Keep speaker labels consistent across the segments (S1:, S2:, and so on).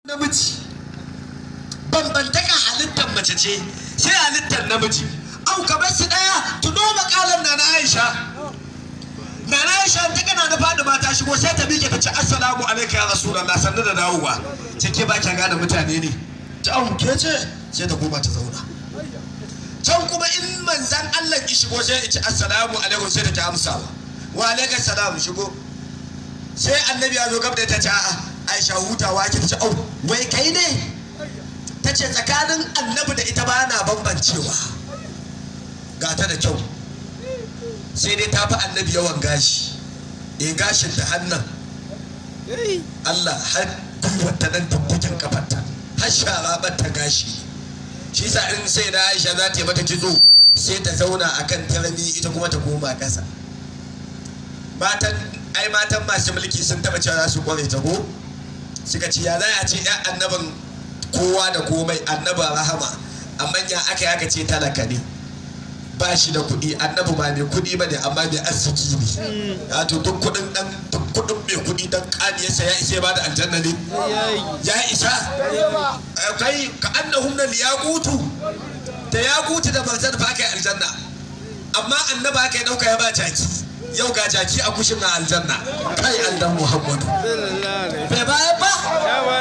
S1: Namiji bambantaka halittar mace ce sai halittar namiji au kamar su daya. Tuno makalan na Aisha, na Aisha ta kana da Fadima ta shigo, sai ta miƙe ta ce, "Assalamu alayka ya Rasulullah, sannu da dawowa." Ce, "Ke ba kya gane mutane ne?" Ta, "Au, ke ce?" Sai ta koma ta zauna can. Kuma in manzan Allah ki shigo, sai ya ce, "Assalamu alaikum." Sai ta ki amsawa. "Wa alaikum salam, shigo." Sai Annabi ya zo gab da ta ce, "A'a, Aisha, hutawa ki?" Ta ce, "Au, wai kai ne?" Ta ce tsakanin Annabi da ita ba na bambancewa. Ga ta da kyau, sai dai ta fi Annabi yawan gashi. E, gashin da hannun Allah har gwiwar ta nan, dukkan kafarta har shara ta gashi. Shi sa in sai da Aisha za ta yi mata kitso, sai ta zauna akan tarami, ita kuma ta koma kasa. Matan, ai matan masu mulki sun taba cewa za su kware ta ko suka ce, ya za a ce ya annabin kowa da komai, annabin rahama, amma ya aka yi aka ce talaka ne, ba shi da kuɗi? Annabi ba mai kuɗi ba ne, amma mai arziki ne. Ya to duk kuɗin dan, duk kuɗin mai kuɗi dan kaniyarsa ya isa ba da aljanna ne? Ya isa? Kai, ka annahum na liyaqutu da yaqutu da marjan fa aka yi aljanna, amma annaba aka yi dauka ya ba jaki. Yau ga jaki a kushin a aljanna. Kai, Allah Muhammadu bai bayar ba,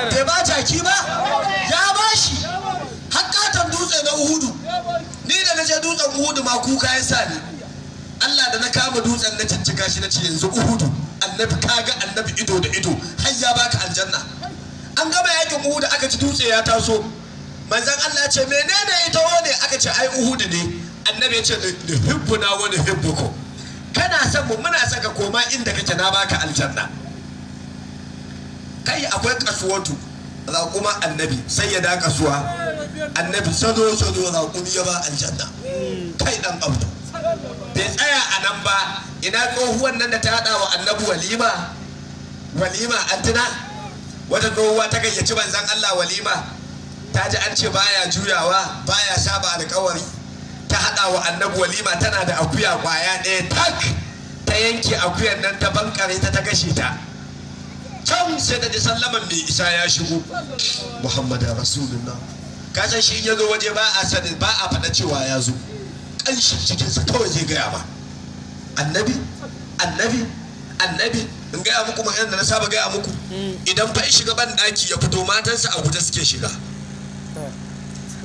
S1: bai ba jaki ba, ya ba shi hakatan dutse na Uhudu. Ni da na je dutsen Uhudu ma kuka ya sa ni. Allah, da na kama dutsen na ciccika shi, na ce, "Yanzu Uhudu, Annabi, kaga Annabi ido da ido har ya baka aljanna." An gama yakin Uhudu, aka ci dutse ya taso. Manzon Allah ya ce, "Menene ita wane?" Aka ce, "Ai Uhudu ne." Annabi ya ce, "Hibbuna wa nuhibbukum, kana son mu, muna son ka, koma inda kake, na baka aljanna." Kai, akwai kasuwatu raƙuma Annabi, sai ya da kasuwa Annabi sado sado raƙumi ya ba aljanna. Kai, dan abu bai tsaya a nan ba. Ina tsohuwan nan da ta haɗa wa Annabi walima? Walima, an tuna wata tsohuwa ta gayyaci manzon Allah walima. Ta ji an ce baya juyawa, baya saba alkawari. Ta haɗa wa Annabi walima. Tana da akuya kwaya ɗaya tak. Ta yanke akuyan nan, ta bankare ta, ta gashe ta. Can sai ta ji sallaman mai isa ya shigo, Muhammadu Rasulullah. Ka san shi in ya zo waje, ba a sani, ba a faɗa cewa ya zo. Ƙanshin cikinsa kawai zai gaya ma. Annabi, Annabi, Annabi. In gaya muku maganar da na saba gaya muku, idan fa ya shiga ban ɗaki ya fito, matansa a guje suke shiga.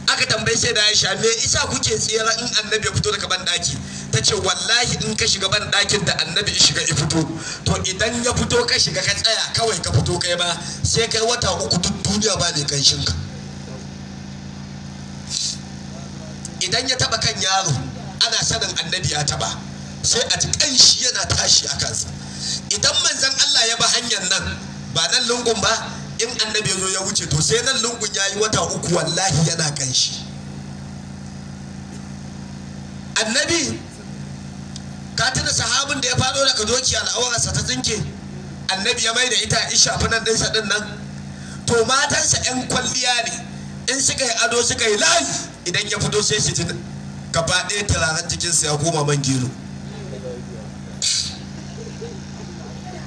S1: Aka tambayi sai da Aisha, "Me isa kuke tsere in Annabi ya fito daga ban ɗaki?" Ta ce, "Wallahi in ka shiga ban ɗakin da Annabi ya shiga ya fito, to idan ya fito ka shiga ka tsaya kawai, ka fito kai ma sai kai wata 3 duk duniya ba mai kanshin ka." Idan ya taba kan yaro, ana sanin Annabi ya taba, sai a ji kanshi yana tashi a kansa. Idan manzon Allah ya ba hanyar nan, ba nan lungun ba, in Annabi ya zo ya wuce, to sai nan lungun ya yi wata 3 wallahi yana kanshi. Annabi, ka tuna sahabin da ya fado daga doki, al'aurarsa ta tsinke, Annabi ya mai da ita, ya shafi nan ɗinsa ɗin nan? To matansa 'yan kwalliya ne. In suka yi ado, suka yi layi, idan ya fito sai su ji gaba ɗaya turaren jikinsa ya koma man gero.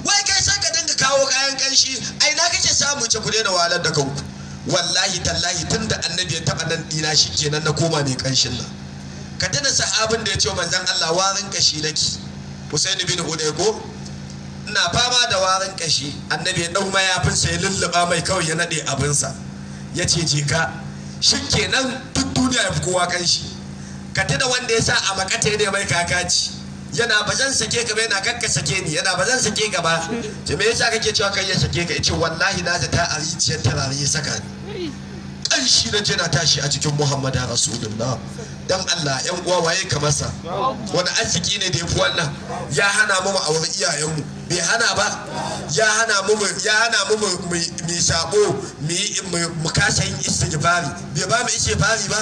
S1: Wai kai sai ka dinga kawo kayan kanshi, ai na kake samu? Ce ku daina wahalar da kanku. Wallahi tallahi, tun da Annabi ya taɓa nan ɗina, shi kenan na koma mai kanshin nan. Ka tuna sahabin da ya ce manzon Allah, "Warin kashi nake," Husaini bin Hudayr ko, "Ina fama da warin kashi." Annabi ya dau mayafinsa ya lulluɓa mai kawai, ya nade abinsa, ya ce, "Je ka." Shi kenan duk duniya ya fi kowa kanshi. Ka tuna wanda ya sa a makata ya mai kakaci, yana, "Ba zan sake ka ba," yana, "Kakka sake ni," yana, "Ba zan sake ka ba." Ce, "Me yasa kake cewa kai ya sake ka?" Yace, "Wallahi na zata a rijiyar tarare ya saka ni, kanshi na jina tashi a cikin Muhammadu Rasulullah." Dan Allah, yan uwa, waye ka masa? Wani arziki ne da ya fi wannan? Ya hana mu aure iyayenmu? Bai hana ba. Ya hana mu, ya hana mu mu sabo, mu kasa yin istighfari? Bai ba mu istighfari ba.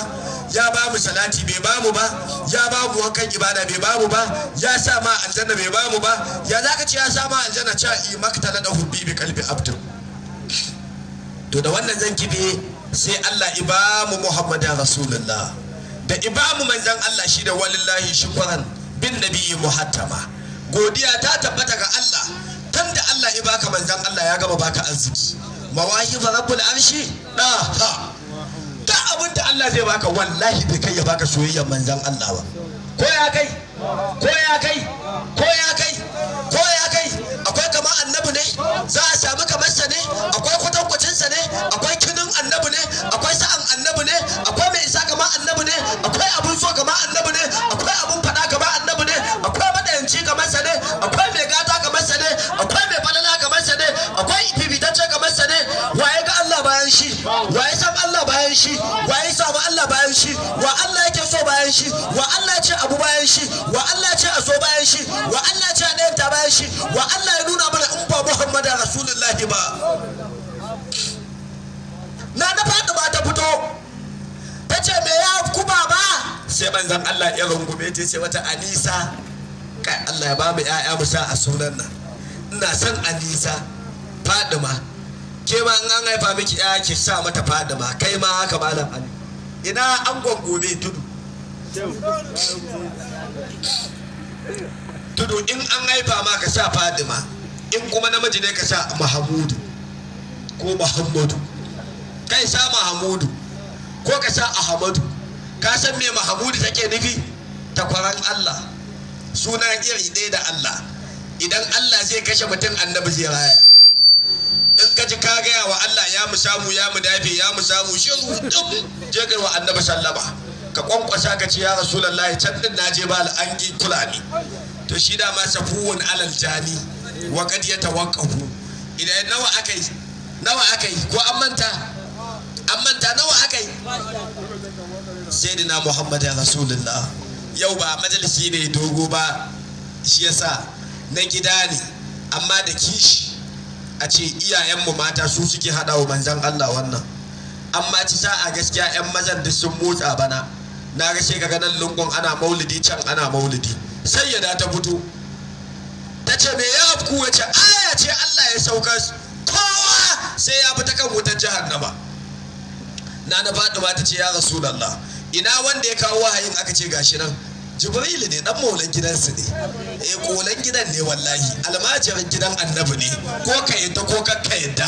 S1: Ya ba mu salati? Bai ba mu ba. Ya ba mu wankan ibada? Bai ba mu ba. Ya sa ma aljanna? Bai ba mu ba. Ya zaka ce ya sa ma aljanna? Cha i maktala da hubbi bi qalbi abdu. To da wannan zan kibe, sai Allah ibamu Muhammadin Rasulullah, da ibamu manzan Allah, shi da walillahi shukran bin nabiyyi muhattama. Godiya ta tabbata ga Allah. Tun da Allah ya baka manzan Allah, ya gama baka arziki. Mawahib rabbul arshi da ha. Da abin da Allah zai baka wallahi bai kai ya baka soyayyar manzon Allah ba. Ko ya kai? Ko ya kai? Ko ya kai? Ko ya kai? Akwai kama annabi ne? Za a sami kamar sa ne? Akwai kwatankwacin sa ne? Akwai kinin annabi ne? Akwai sa'an annabi ne? Akwai mai isa kama annabi ne? Akwai abun so kama annabi ne? Akwai abun faɗa kama annabi ne? Akwai madayanci kamar sa ne? Akwai mai gata kamar sa ne? Akwai mai falala kamar sa ne? Akwai fifitacce kamar sa ne? Waye ga Allah bayan shi? Waye san Allah bayan shi? Waye samu Allah bayan shi? Wa Allah yake so bayan shi? Wa Allah ya ce abu bayan shi? Wa Allah ya ce a so bayan shi? Wa Allah ya ce a ɗayanta bayan shi? Wa Allah ya nuna mana in ba Muhammadu Rasulullahi ba? Na na Fatima ta fito ta ce me ya ku baba? Sai manzon Allah ya rungume ta ce wata Anisa, kai Allah ya ba mu ƴaƴa mu sa a sunan nan. Ina son Anisa Fadima, ke ma in an haifa miki ƴaƴa ki sa mata Fadima, kai ma haka malam Ali. Ina angon gobe tudu tudu, in an haifa ma ka sa Fadima, in kuma namiji ne ka sa Mahamudu ko Muhammadu, kai sa Mahamudu ko ka sa Ahmadu. Ka san me Mahamudu take nufi? Takwaran Allah, suna iri ɗaya da Allah. Idan Allah zai kashe mutum annabi zai raya. In ka ji ka gaya wa Allah ya mu samu ya mu dafe ya mu samu shiru dum, je kai wa annabi sallama, ka kwankwasa ka ce ya Rasulullahi can din naje ba an ki kula ni. To shi da ma safuwun alal jani wa qad yatawaqqafu. Idan nawa akai, nawa akai, ko an manta, an manta nawa akai? Sayyidina Muhammad ya Rasulullah. Yau ba majalisi ne dogo ba, shi yasa na gida ne, amma da kishi a ce iyayenmu mata su suke haɗa wa manzan Allah wannan. Amma ci sa'a gaskiya 'yan mazan duk sun motsa bana. Na ga sai kaga nan lungun ana maulidi, can ana maulidi. Sai ya ta fito ta ce me ya afku? Wace aya ce Allah ya sauka kowa sai ya fita kan wutar jahannama? Nana Fatima ta ce ya Rasulullah, ina wanda ya kawo wahayin? Aka ce gashi nan Jibrilu ne, dan maulan gidansu ne. Eh, kolan gidan ne wallahi, almajirin gidan annabi ne. Ko ka yadda ko kakka yadda.